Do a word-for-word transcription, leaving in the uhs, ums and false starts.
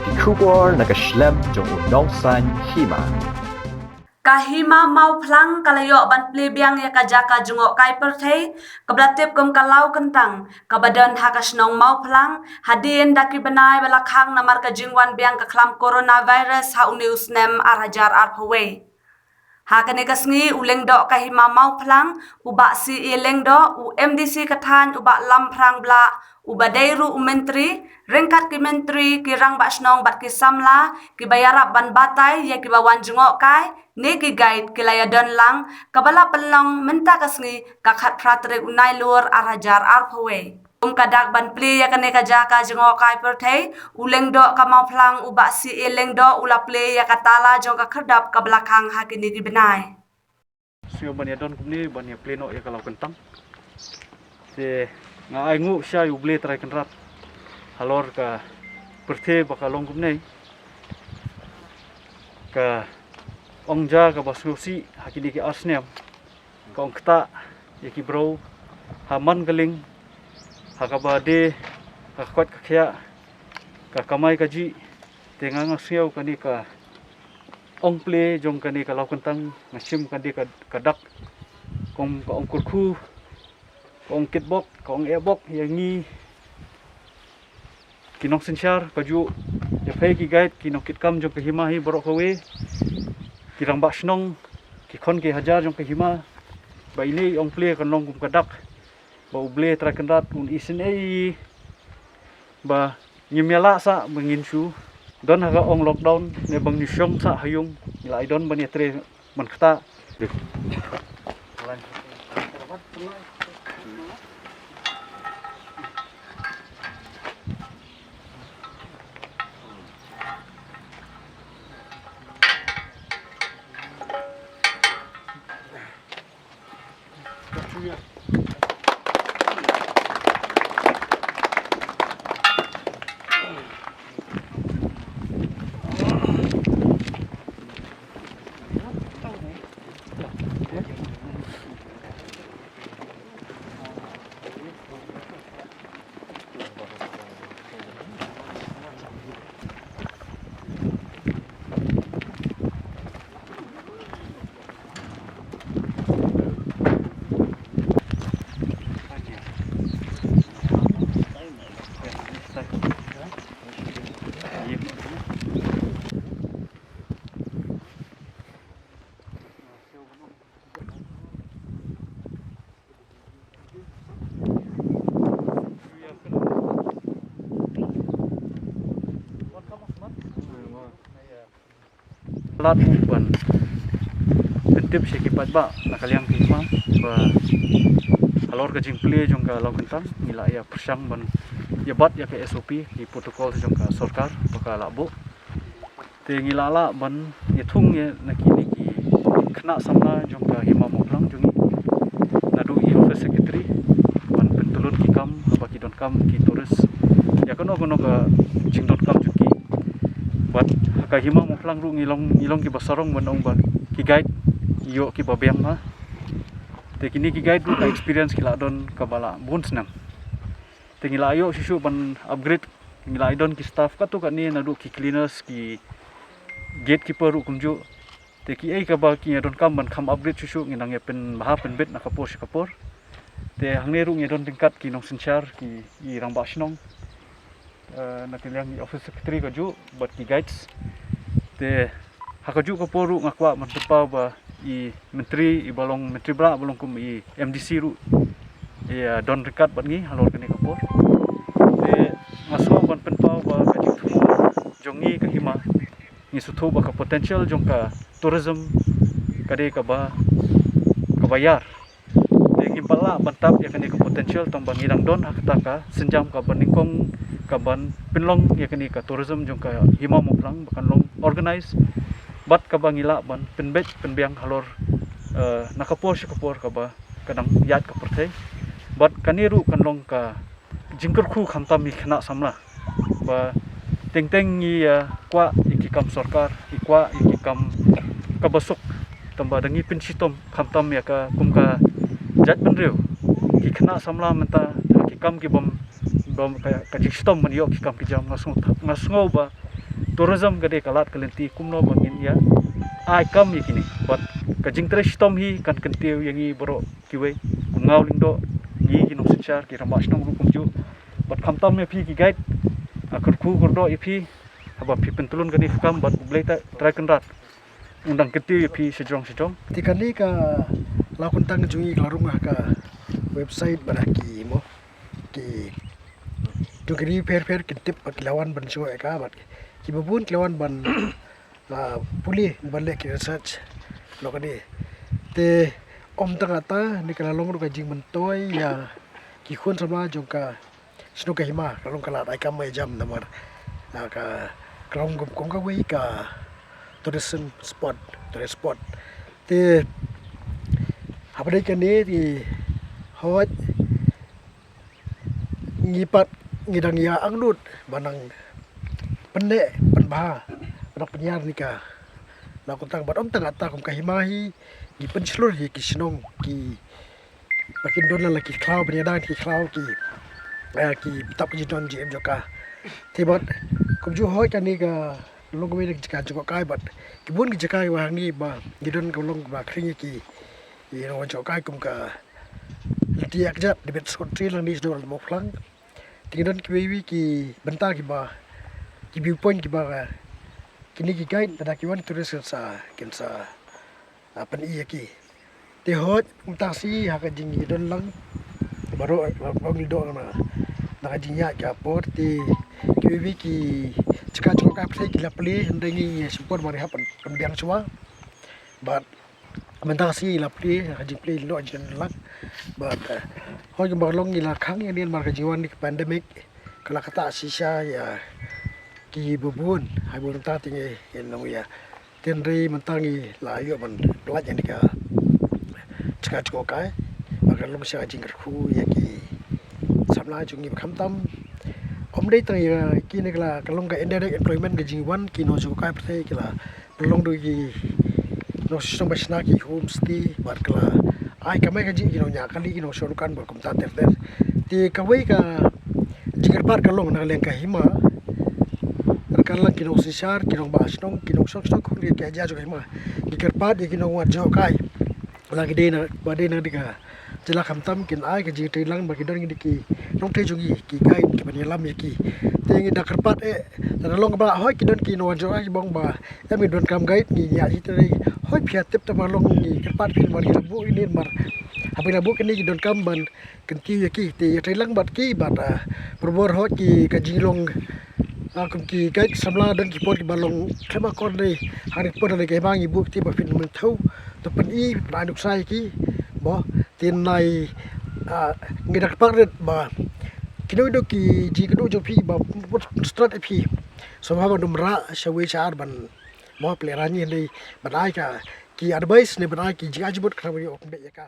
Ki khubor na ka shlem jong u nongsan hima. Ka hima Mawphlang ka la ïoh ban plie biang ïa ka jaka jngohkai pyrthei kaba la tip kum ka Lawkyntang, kaba don ha ka shnong Mawphlang, hadien da ki bnai ba la khang namar ka jingwan biang ka khlam coronavirus ha une u snem ar hajar arphew wei. Ha kane ka sngi, u Lyngdoh ka hima Mawphlang, u Bah C A Lyngdoh, u M D C ka thaiñ, u Bah Lamphrang Blah, uba dei ruh u myntri, ryngkat ki myntri, ki rangbah shnong bad ki samla kiba ïarap ban batai ïa kiba wan jngohkai, ne ki guide, ki la ïadon lang, kaba la pynlong mynta ka sngi, ka khatphra tarik u Nailur ar hajar arphew wei. Kum ka dak ban plie ïa kane ka jaka jngohkai pyrthei, u Lyngdoh ka Mawphlang, u Bah C A Lyngdoh, u la plie ïa ka tala jong ka khyrdop kaba la khang ha kine ki bnai. Sngewbha ban ïadon kumne ban ïa plie noh ïa ka Lawkyntang. Te nga ainguh sha ïa u Blei Trai Kynrad halor ka pyrthei ba ka long kumne. Ka ong ja kaba sngewsih ha kine ki ar snem. Ka ong ktah ïa ki briew ha man ka lieng, ha kaba dei, ha ka koit ka khiah, ka kamai kajih. Te nga, nga sngew kane ka ong plie jong kane ka Lawkyntang, nga shim kane ka, ka dak kum ka ong kyrkhu, ka ong kitbok, ka ong eh bok ïa ngi ki nongsynshar, kajuh ïa phi ki guide, ki nongkitkam jong ka hima hi baroh kawei, ki rangbah shnong, ki khon ki hajar jong ka hima, ba ine i ong plie kan long kum ka dak ba u Blei Trai Kynrad un isynei ba ngim ïa lah sah ba ngin shu don ha ka ong lockdown, ne ba ngin shong sah ha ïung, ngi la ïadon ban ïatrei ban ktah. Lad u ban pyntip sha ki paidbah na ka liang ka hima ba halor ka jingplie jong ka Lawkyntang, ngi la ïa pyrshang ban ïa bat ïa ka S O P, ki protocol jong ka sorkar ba ka la buh. Te ngi la lah ban ïathung ïa na kine ki khynnah samla jong ka hima Mawphlang jong ngi, naduh i office secretary, ban pyntylun ki kam haba ki donkam ki tourist ïa kano kano ka jingdonkam jong ki. Bad ha ka hima Mawphlang ruh ngi long, ngi long kiba sarong ban ong ba ki guide ïoh kiba biang ma. Te kine ki guide ruh ka experience ki la don kaba la bun snem. Te ngi la ïoh shuh shuh ban upgrade, ngi la ïa don ki staff katto katne, naduh ki cleaners, ki gatekeeper ruh kumjuh. Te kiei kaba ki ïa donkam ban kham upgrade shuh shuh, ngi nang ïa pynbha pynbit na ka por sha ka por. Te hangne ruh ngi ïa don ryngkat ki nongsynshar, ki, i rangbah shnong, eh, na ka liang i office secretary kajuh bad ki guides. Te ha kajuh ka por ruh nga kwah ban pynpaw ba i Myntri, iba long Myntri Blah, ba long kum i M D C ruh, i, eh, don ryngkat bad ngi halor kane ka por. Te nga sngew ban pynpaw ba ka jingthmu jong ngi ka hima, ngi sngewthuh ba ka potential jong ka tourism ka dei kaba, kaba ïar. Te ngim pat lah ban tap ïa kane ka potential tang ba ngi dang don ha kata ka sienjam kaban nyngkong, kaban pynlong ïa kane ka tourism jong ka hima Mawphlang ba kan long organize. Bad kaba ngi lah ban pynbeit pynbiang halor, eh, na ka por sha ka por kaba ka dang ïaid ka pyrthei. Bad kane ruh kan long ka jingkyrkhu khamtam ïa ki khynnah samla. Ba teng teng ngi, eh, kwah ïa ki kam sorkar, ngi kwah ïa ki kam kaba suk. Tang ba da ngi pynshitom khamtam ïa ka kum ka jaitbynriew. Ki khynnah samla mynta ki kam ki bym, bym ka, ka jingshitom ban ïoh ki kam ki jam, nga sngew, nga sngew ba Tourism ka dei ka lad ka lynti kumno ba ngin ïa ai kam ïa kine. Bad ka jingtrei shitom hi kan kyntiew ïa ngi baroh kiwei, kum Ngau Lyngdoh, ngi ki nongsynshar, ki rangbah shnong ruh kumjuh. Bad khamtam ïa phi ki guide, nga kyrkhu kyrdoh ïa phi haba phi pyntlun kane ka kam, bad U Blei Trai Kynrad un dang kyntiew ïa phi shajrong shajrong. Te kane ka la kyntang jong ngi ka la rung ha ka website bad ha ki mo, ki jong ki ri pher pher ki tip bad ki la wan ban sngewbha ïa ka, bad kiba bun ki la wan ban, ah, pule ban leh ki research noh kane. Te ym tang kata, ne ka la long ruh ka jingmyntoi ïa ki khun samla jong ka shnong ka hima, ka long ka lad ai kam ai jam namar, ah, ka, ka long kum, kum kawei ka tourism spot, tourist spot. Te haba dei kane te hooid ngi pat ngi dang ïa angnud ban nang pynneh pynbha, ban nang pynïar ne ka la kyntang. Bad ym tang kata, kum ka hima hi ngi pynshlur hi ki shnong ki ba kin don la ki khlaw, ban ïada ki khlaw ki, eh, ki tap ki jingdon jingem jong ka. Te bad kumjuh hooid kane ka long kawei na ki jaka jngohkai bad ki bun ki jaka kiba hangne ba ngi don ka long ba khring ïa ki, ki nongjngohkai kum ka lynti ïakjat, the best country lang ne sdor mo phlang. Te ngi don kiwei kiwei ki bynta kiba, ki viewpoint kiba kine ki guide lada ki wan tourist kin sa, kin sa, ah, pyni ïa ki. Te hooid, mynta shi ha ka jingdon lang baroh, baroh ngi doh na, na ka jingïaid ka por, te kiwei kiwei ki jaka jngohkai pyrthei ki la plie, hynrei ngi, ngi sngewpor ba ngi hap ban, ban biang shuwa. Bad mynta shi la plie, ha ka jingplie ngi doh jingdon lang. Bad, eh, hooid, kumba long ngi la khang ïa ngi namar ka jingwan ne ka pandemic ka la ktah shisha ïa kiba bun, ha ba mynta te ngi ïa nong ïa. Te hynrei mynta ngi la ïoh ban pyllait ïa kane ka jaka jngohkai ba ka long sha ka jingkyrkhu ïa ki samla jong ngi ba khamtam. Ym dei tang ïa kine, ka la, ka long ka indirect employment ka jingwan ki nongjngohkai pyrthei ki la pynlong da ki nongshisha ba shna ki homestay bad ka la ai kamai kajih ki nongñiah kali, ki nongshoh dukan bad kumta ter ter. Te kawei ka jingkyrpad ka long na ka liang ka hima, ryngkat lang ki nongsynshar, ki nongbah shnong, ki nongshoh shnong, ki hajar jong ka hima, ki kyrpad ïa ki nongwan jngohkai la ki dei na, ba dei na ka jylla khamtam kin ai ka jingtreilang ba ki don ngi ki nongtrei jong ngi, ki guide kiban ïalam ïa ki. Te ngi da kyrpad eh, lada long ba hooid ki don ki nongwan jngohkai ki ong ba em ngi donkam guide, ngi ïa hi te hooid phi ïa tip, te ba long ngi kyrpad phi namar ngi la buh ine namar haba ngi la buh kine ngi donkam ban kyntiew ïa ki, te ïatreilang bad ki bad, ah, barabor hooid ki ka jinglong, ah, kum ki guide samla don ki por kiba long khlem akor dei, hangne por dei ka hima ngi buh ki te ba phin mynthuh, to pyni, pyni nuksa ïa ki, mo, te nai, ah, ngi da kyrpad rit ba kino kino ki jingkynduh jong phi ba pynstad ïa phi, sngewbha ban ym rah shawei sha ar ban, mo, pynlehrain ïa ngi ban ai ka, ki advice ne ban ai ki jingjubab khnang ba ngi ïoh pynbeit ïa ka.